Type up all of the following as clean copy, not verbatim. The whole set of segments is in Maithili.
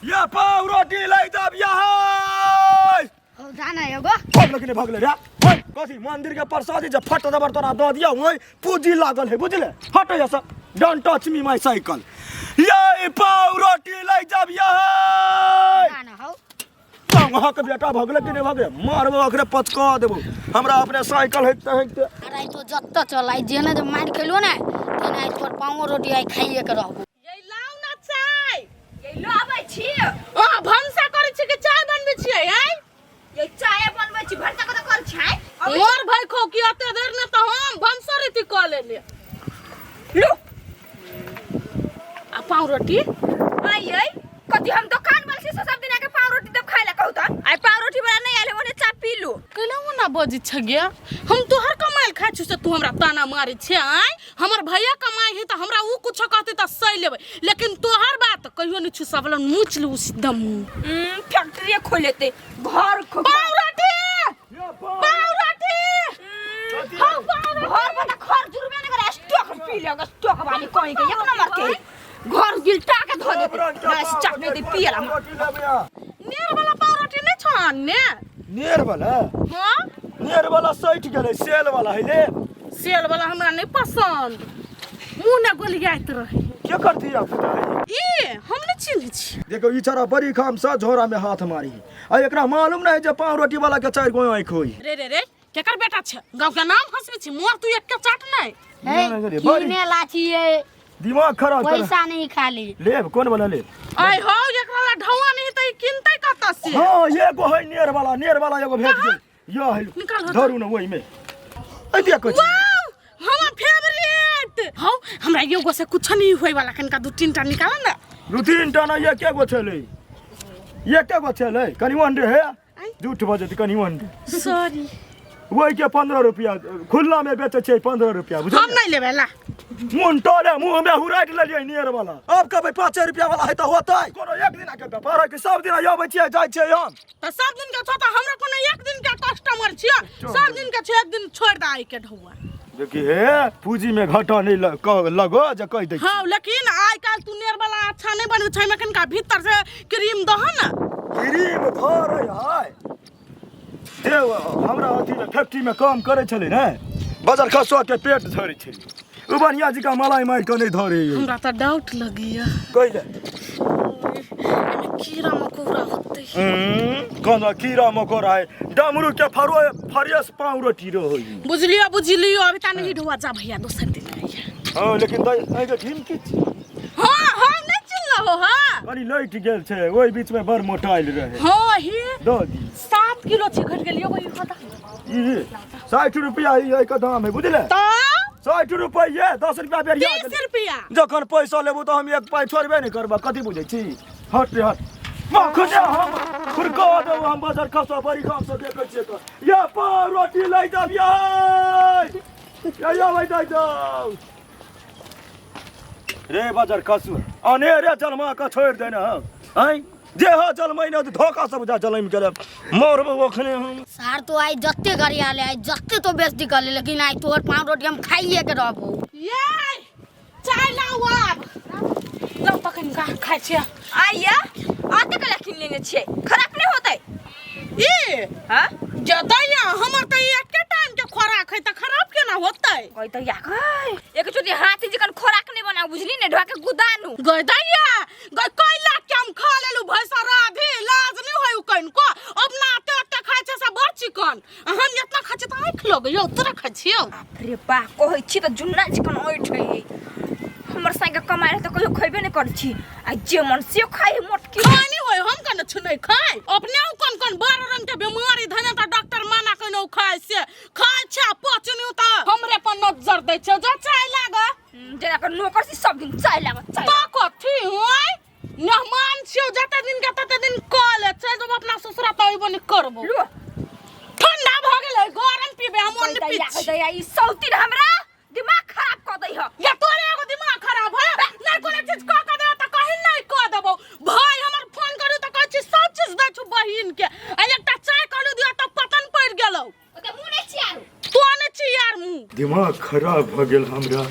ये पाव रोटी लै जाब यहाँ। हो जाना एगो। भागल कि नहीं भागले रे? हट, कथी मंदिर के प्रसादी जे फट दबर तोरा दऽ दिया, ओहि पूंजी लागल है, बुझले? हट यहाँ से, don't touch me my cycle. ये पाव रोटी लै जाब यहाँ। जाना हो। वहाँ के बेटा भगले कि नहीं भगले? मारबो ओकरे, पचका देबो। हमरा अपने साइकिल हेकते हेकते। अरे तो जत्त चल आई जेना जे मार खेलो ने तेना आई तोर पाँव रोटी आई खाइए के रहबो। ये लाउ ना चाय। ये लाबै छी। अहाँ भनसा करै छी कि चाय बनबै छियै? आय ये चाय बनबै छी, भनसा कतऽ करै छै? मोर भाई खो कि अते देर ने तऽ हम भनसा रीति कऽ लेले। लो। आ पाव रोटी? आई आई कथी हम दुकान वाला से सब दिन आके पाव रोटी देब खाय ला कहू त। आई पाव रोटी वाला नहीं आले, ओने चाय पी लू। कैला ओना बजै छ गे? हम तोहर कमाइल खाइ छी से तू हमरा ताना मारै छे? आय हमर भैया कमाइ है तऽ हमरा उ कुछो कहतै तऽ सही लेबै, लेकिन तोहर बात कहियो नहि छुसबल। मुच लू सीधा मुँह। फैक्ट्री खोल लेते घर खो। पाव रोटी, पाव रोटी, हाँ घर पर त खर जुरबे न करे, स्टॉक पी ले स्टॉक वाली कहीं के एक नंबर के घर गिलटा के धो देते ना चाट नहीं दे पियला। नेर वाला पाव रोटी नहीं छो ने? नेर वाला? हाँ। नेर वाला सठि गेलै, सेल वाला है ले। सेल वाला हमरा नहीं पसंद, मुँह ने गोलियाइत रहे। के करती है पुता है? ई हम नहीं चिन्है छी। देखो, ई छड़ा बड़ी खाम से झोरा में हाथ मारी आ एकरा मालूम नहीं जे पाव रोटी वाला के चारि गो आँखि होई। रे रे रे, केकर बेटा छै? गाँव के नाम हंसबै छी मोर तू एक के चाट नहीं। हे। नहीं, नहीं, बड़ी- किने ला छिए। दिमाग खराब कर। पैसा नहीं खाली। लेब कोन वाला लेब? आय हो एकरा ला ढौआ नहीं त ई किनतै कतऽ से? हाँ, एगो है नेर वाला, नेर वाला एगो भेट गेल। यह है। निकाल होता। धरू न ओहि में ऐ देखो छी। वाओ, हमर फेवरेट हौ। हमरा एगो से कुछ नहीं होय वाला, कनिका दू तीन टा निकाल ना। दू तीन टा नहीं, एके गो छलै, एके गो छलै। कनि अंडे है, झूठ बजत, कनि अंडे। सॉरी। ओहि के 15 रुपया खुला में बेचै छै, 15 रुपया बुझलियै? हम नहीं लेबै ला। मुन टोले मुंह में हुराटि लेलियै नेर वाला। अब कहबै 5 रुपया वाला है तऽ होतै? कोनो एक दिना के व्यापार है कि सब दिना अबै छियै जाइ छियै हम? तऽ सब दिन के छौ तऽ हमरा कोनो एक दिन के कस्टमर छियै? सब दिन के छै, एक दिन छोड़ दे आइ के ढौआ। देखी हे, पूंजी में घाटा नहीं लगो जे कहि दै छी। हाँ, लेकिन आइ काल्हि तू नेर वाला अच्छा नहीं बनबै छै, एहिमे कनिका भीतर से क्रीम दह ने। क्रीम धरै है जे हमरा अथी में फैक्ट्री में काम करै छलै ने, बजर खसुआ के पेट धरै छलै। उ बढ़िया जी का मलाई मारि के नहीं धरै। हमरा तऽ डाउट लगैया। कहि एहिमे कीड़ा मकोड़ा होतै। कोना कीड़ा मकोड़ा है? डमरू के फरो फरियस पाँव रोटी रहै। बुझलियो, बुझलियो, अभी ता नहीं ढुआ। जा भैया, दोसर दिन आइया। हाँ, लेकिन दही एहि के ढीम की छी? हाँ हाँ, नहीं चिल्ला हो। हाँ, कनी लटि गेल छै, ओहि बीच में बड़ मोटाइल रहे। हाँ हे। दऽ दी। 7 किलो छै, घट गेलियो वही होता। ई 60 रुपया ई एहि के दाम है, बुझले? तो 60 रुपये, 10 रुपया बेरिया 30 गेलै। रुपया। जखन पैसा लेबू तऽ हम एक पाइ छोड़बे नहि करबह। कथी बुझै छी? हट रे हट, मखने हम खुरका देबो हम। बजर खसो बड़ी काम से देखै छियै तऽ ये पाव रोटी लै जाब ये ये ये लै जाय जाउ रे। बजर खसु अनेरे जन्मा के छोड़ि देने हम आँय जे हो जलमै ने धोखा सब जा जलमि गेलै, मरबो ओखने हम। सार तो आई जत्ते गरिया ले, आई जत्ते तो बेइज्जती कर ले, लेकिन आई तोहर पाव रोटी हम खाइए के रहबो। ये चाय लाउ आब, लाउ तखन का खाइ छियै। आइया आते कला किन लेने छियै, खराब नहीं होतै? ई हाँ। जदैया हमर तऽ ई एके टाइम के खोराक है, तऽ खराब केना होतै? कहि त या गई एक चोटी हाथी जकन खोराक नहीं बनाऊ, बुझली ने? ढोआ के गुदानू। गय दैया गय, कैला के हम खा लेलु भैंसा राधे, लाज नहीं होय कनको? अपना एते एते खाइ छै से बड़ चिकन, आ हम एतना खाइ छियै तऽ आँखि लगैयो। तोरा खाइ छियौ? रे बा, कहै छी तऽ जुन्ना चिकन ऐठ है। हमर संगे कमाइ रहे तऽ कहियो खैबे नहीं करै छी, आ जे मन से खाइ है मोटकी। खाय नहीं होय, हम कने छु नहीं खाय। अपने उ कोन कोन बारह रंग के बीमारी धने तऽ डॉक्टर मना कने उ खाय से खाय छै, आ पचनी तऽ हमरे पर नजर दै छै। जो चाय लाग। जेना के नौकर छी, सब दिन चाय लागत, चाय। तऽ कथी होय, मेहमान छियौ, जते दिन के तते दिन कऽ ले। चलि जेबो अपना ससुरा तऽ अइबो नहि करबो। लो। ठंडा भऽ गेलै, गरम पीबे हम गई ओन्ने दैया पी छी। दैया, ई सौतीन हमरा दिमाग खराब कऽ दै ह। या तोरे एगो दिमाग खराब है? नहीं कोनो चीज कऽ के दे तऽ कहीं नहीं कऽ देबौ। भाई हमर फोन करू तऽ कहै छी सब चीज दै छु बहिन के, आ एकटा चाय कहलू दियौ तऽ पतन पड़ि गेलौ। ओते मुँह नहि छियारू। तो नहि छी यार मुँह। दिमाग खराब भऽ गेल हमरा।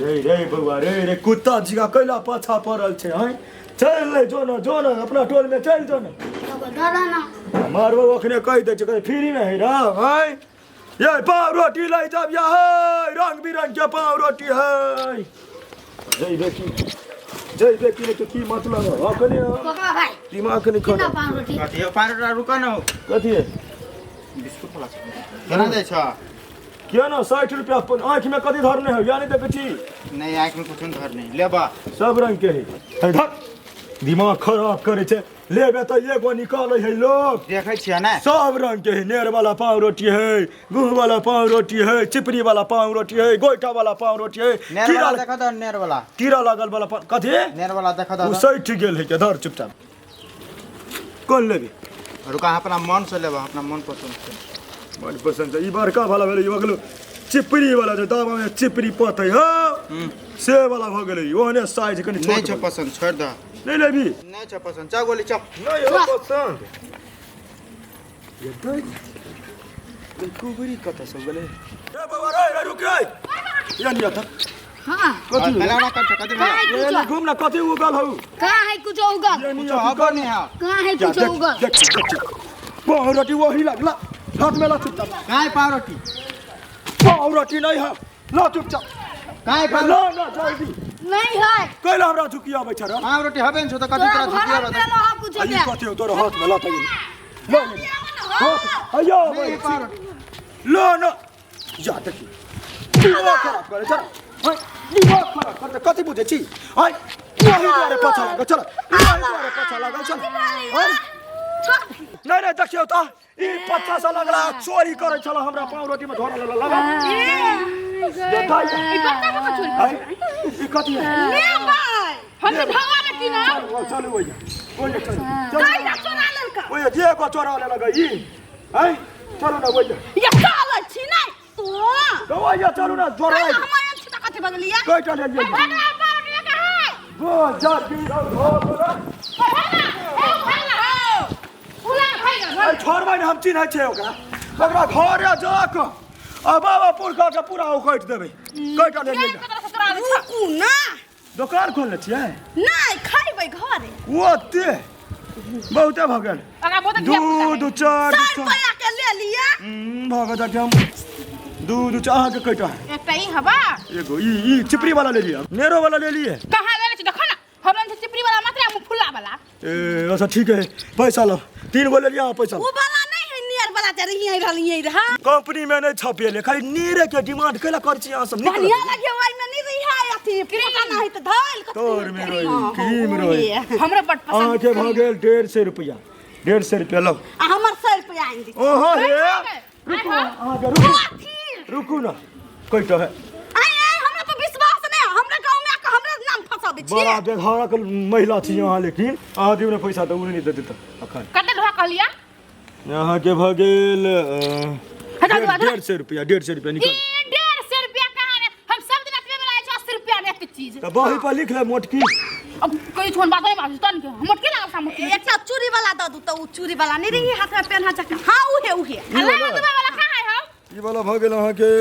रे रे बौआ रे रे कुत्ता जिगा कैला पाछा पड़ल छै हैं चल ले जो न जो न अपना टोल में चल जो न दादा ना मारबो अखने कहि दै छै फ्री में है रा हैं ये पाव रोटी लै जाब या है रंग बिरंग के पाव रोटी है जय देखी जय देखी ने तो की मतलब है अखने पकड़ा भाई दिमाग नहीं कितना खड़ा पाव रोटी कथी हो पाँच रुका न हो कथी है बिस्कुट वाला छै केना दै छ किया ना 60 रुपया अपन आँखि में कथी धरने हो या नहीं देखै छी नहीं आँखि में कुछो नहीं धरने लेबा सब रंग के है है धर दिमाग खराब करे छै लेबे तऽ एगो निकालै है लोग देखै छियै ने सब रंग के है नेर वाला पाव रोटी है गुह वाला पाव रोटी है चिपरी वाला पाव रोटी है गोइठा वाला पाव रोटी है नेर कीड़ा वाला देखो तो नेर वाला कीड़ा लागल वाला पाव कथी नेर वाला देखो ओ तो सठि गेल है के धर चुपचाप कोन लेबी रुका अपना मन से लेबा अपना मन पसंद से मन पसंद छै ई बड़का वाला भेलै ई भऽ गेलै चिपरी वाला जे दाबा में चिपरी पतै हो से वाला भऽ गेलै ओहने साइज कनि नहीं छोट छो भऽ गेलै। पसंद छोड़ दह नहीं लेबी नहीं छो पसंद चल गोली चल नहीं हो पसंद ये दै कुबरी कतऽ सब गेलै ए बाबा रे रे रुक रे ये नहीं आता हाँ कथी पहला ना कर कथी कहाँ है ये कुछ नहीं घूम ना कथी उगल हौ कहाँ है कुछ उगल ये नहीं कुछो हबो नहीं है कहाँ है जा, कुछ देख उगल देख देख पाव रोटी वही लगला हाथ में ला चुपचाप काहे पाव रोटी पाव रोटी नहीं है ला चुपचाप काहे पाव ला ना जल्दी नहीं है कैला हमरा झुकी आबै छ रे पाव रोटी हबे न छो त कथी तोरा तोरा घर झुकिया में लो कुछ आ ई के कथी हो तोरा हाथ में ला तई ला हाथ अयो नहीं पाव रोटी ला ना जा देखी दिमाग खराब करे चल हाय दिमाग खराब करे कथी बुझै छी हाय वही दुआरे पाछा लागल चल वही दुआरे पाछा लागल चल हाय नहीं नहीं देखियौ त ई पच्चा सा लगला चोरी करै छल हमरा पाव रोटी में ढोरा लगा लगा हाय ई कथी है ले भाई हम भगवान की ना चलू ओइया ओइया चलू चलू कैला चोरा लेलका ओइया जे को चोरा ले लगा ई हाय चलू ना ओइया ये काल छी नै तो तो ओइया चलू ना जोरा कैला हम आयल छी त कथी बदलिया कइटा ले लियै भगला पाव रोटी के है गो जा की हो बोला भगला ए भगला उला भगला अरे छोड़बै ने हम चिन्है छियै ओकरा ओकरा घरे जा कऽ आ बाबा पुरखा के पूरा उकटि देबै कइटा ले लियै रुकू ना दोकान खोलने छियै नहीं खैबै घरे ओते बहुते भऽ गेल अगा बहुत दू दू चारि सौ दू चारि रुपया के ले लिया भऽ गेल जाके हम दू दू चारि अहाँके कइटा है एकटा ई हवा एगो ई ई चिपरी वाला ले लिअ नेरो वाला ले लिए कहाँ लेने छी देखो ना हमरा से चिपरी वाला मात्र हम फुला वाला ए अच्छा ठीक है पैसा लो तीन गो ले लिया पैसा वो वाला नहीं है नियर वाला जे रही रहली यही रहा कंपनी में नहीं छपेले खाली नीरे के डिमांड कैला कर छी अहाँ सब निकल बढ़िया लगे ओइ में नहीं रही है अथी पता नहीं त धइल कथी तोर में रही, क्रीम रही। हमरा बड़ पसंद अहाँके भऽ गेल 150 रुपया 150 रुपया लो आ हमर 100 रुपया आनि दी ओहो हे रुकू अहाँके रुकू अथी रुकू ना कोई तो है आइ आइ हमरा पर विश्वास नहीं है हमरा गांव में आके हमरा नाम फसाबै छी बड़ा बेघरक महिला छी अहाँ लेकिन अहाँ दियौ ने पैसा तऽ ओ नहि देतै तऽ अखन कते ढोआ कहलिया अहाँके भऽ गेल हजार रुपया 150 रुपया 150 रुपया ई निकल 150 रुपया कहाँ रे हम सब दिन अतबे में लाए छी 80 रुपया में एक चीज तऽ बही पर लिख ले मोटकी अब कोई छोन बात नहीं बाजू तन के हम मोटकी लागल सा मोटकी एकटा चूड़ी वाला दऽ दू तऽ उ चूड़ी वाला नहीं रही हाथ में पेन्हा चक्का हाँ उहे उहे अल्लाह दुआ वाला कहाँ है हम ई वाला भऽ गेल अहाँके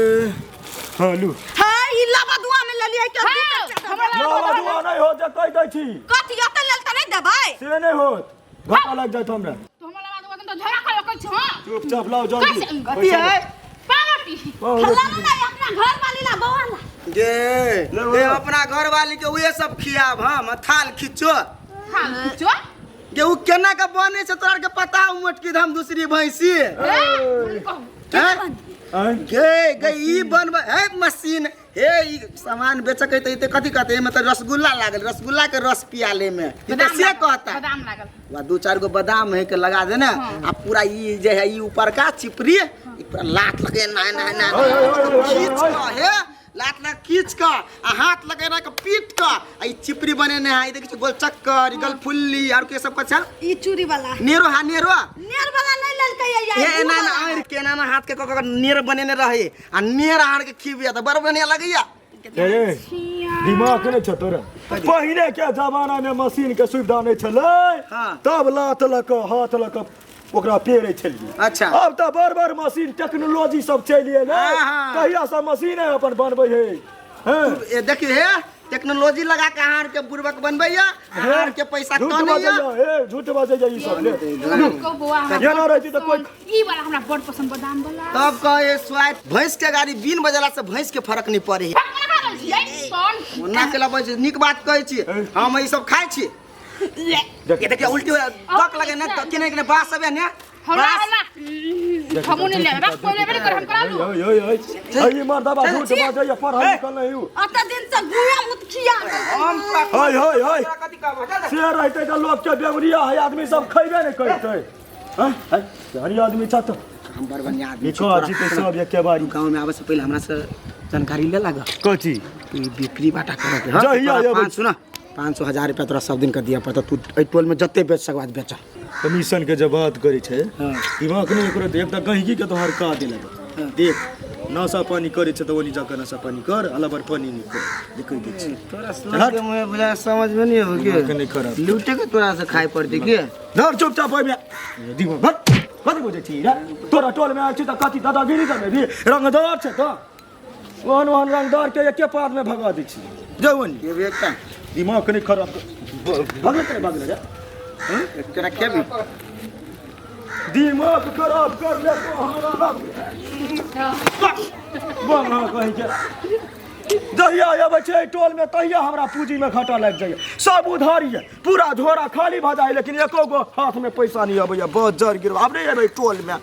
हाँ लू हाँ ई लबा दुआ में लेलियै के हाँ, हमरा लावा दुआ नहि होत जे कहि दै छी कथी ओतऽ लेल तऽ नहीं देबै से नहि होत घाटा लागि जायत हमरा तू हमरा लगा दुआ तो झगड़ा कर कहै छी हां चुपचाप लाओ जल्दी कैसे? कथी है पावटी फलाना नहीं अपना घर वाली ला बौआ ला गे ले ए अपना घर वाली के उहे सब खियाब हम थाल खिचो हां जो गे उ केना के बने छै तोरा के पता हो मोटकी धाम दूसरी भैंसी हैं? आँय? गे गे ई बनबै हे मशीन हे ई सामान बेचक है त ई त कथी कहते एमे त रसगुल्ला लागल रसगुल्ला के रस पिया ले में ई त से कहता बादाम लागल वा दू चार गो बादाम है के लगा देना आ पूरा ई जे है ई ऊपर का चिपरी ई पूरा लात लगे ना ना ना खींच के हे लात लगा खींच के आ हाथ लगेना के पीट के आ ई चिपरी बनेने है ई देखै छी गोल चक्कर ई गलफुल्ली आर के सब कछा ई चूड़ी वाला नेरो हा नेरो नेर वाला नहीं लेलकै हे यार एना ना आड़ के एना ना हाथ के क क नेर बनेने रहे आ नेर आड़ के खिबिया त बड़ बढ़िया लगैया रे दिमाग नहि छौ तोरा पहिने के जमाना में मशीन के सुविधा नहि छलै हाँ। तब लात लऽ कऽ हाथ लऽ कऽ ओकरा पेरै छलियै अच्छा। आब तऽ बड़ बड़ मशीन टेक्नोलॉजी सब चलि एलै हाँ, हाँ। तहिया सब मशीने अपन बनबै है हाँ। तू- ए, देखियो हे टेक्नोलॉजी लगा के अहाँ के बुड़बक बनबैया अहाँ के पैसा झूठ कनैया बाजैया ए झूठ बाजैया ई सब ले कहू बौआ अहाँ ये ना रहती तऽ कोई ई वाला हमरा बड़ पसंद बादाम वाला तब कहे स्वाद भैंस के गाड़ी बिन बजला से भैंस के फर्क नहीं पड़े है कौन ओना के लबै छै नीक बात कहै छी हम ई सब खाइ छी ये देखिए उल्टी हो तक लगे ना तो केने केने बास सब है ने हमरा बास हमरा हमू नहीं लेबै रख कोई लेबै नहीं कर हम करा लू ओए ओए ओए ई मर्दबा झूठ बाजैया पढ़ल लिखल नहीं हूँ अत दिन से गुआ मुत खिया हम तोरा होय होय होय कथी कहबो चल से रहते तऽ लोक के बेवरिया है आदमी सब खैबे नहीं करते हैं हैं हरी आदमी छ तऽ हम बड़ बढ़िया आदमी छी निको जीते सब एके बारी गाँव में आवे से पहले हमरा से जानकारी ले लागा कथी कि बिक्री बाटा करे के हाँ? जहिया तोरा अबै पाँच सुना 500 1000 रुपया तोरा सब दिन के दिया पड़ता तू एहि टोल में जते बेच सकबा बेच कमीशन के जब बात करै छै हाँ। दिमाग नहीं ओकरो एक तऽ गहिकी के तोहर का देलक देख नशा पानी करै छै तऽ ओनी जाके नशा पानी कर अलाबर पानी नहीं कर देखै दै छी तोरा सुन के मुँह बुझा समझ में नहीं हो दिमाग नहीं खराब लूटे के तोरा से खाए पड़ते के धर चुपचाप ओहिमे दिमाग हट कथी बुझै छी रे तोरा टोल में आयल छी तऽ कथी दादागिरी करबै भी रंगदार छै तऽ ओहन ओहन रंगदार के एके पात में भगा दै छी जाउ ओनी ये भी एकटा दिमाग नहीं खराब भगले करे भगले रे केना खेबी दिमाग खराब कर ले तो हमरा लग बंगा कहीं के जहिया अबै छै एहि टोल में तहिया हमरा पूंजी में घाटा लागि जाइए सब उधार ये पूरा झोरा खाली भऽ जाइ लेकिन एको गो हाथ में पैसा नहीं अबैया बहुत जर गिर आब नहि एबै टोल में।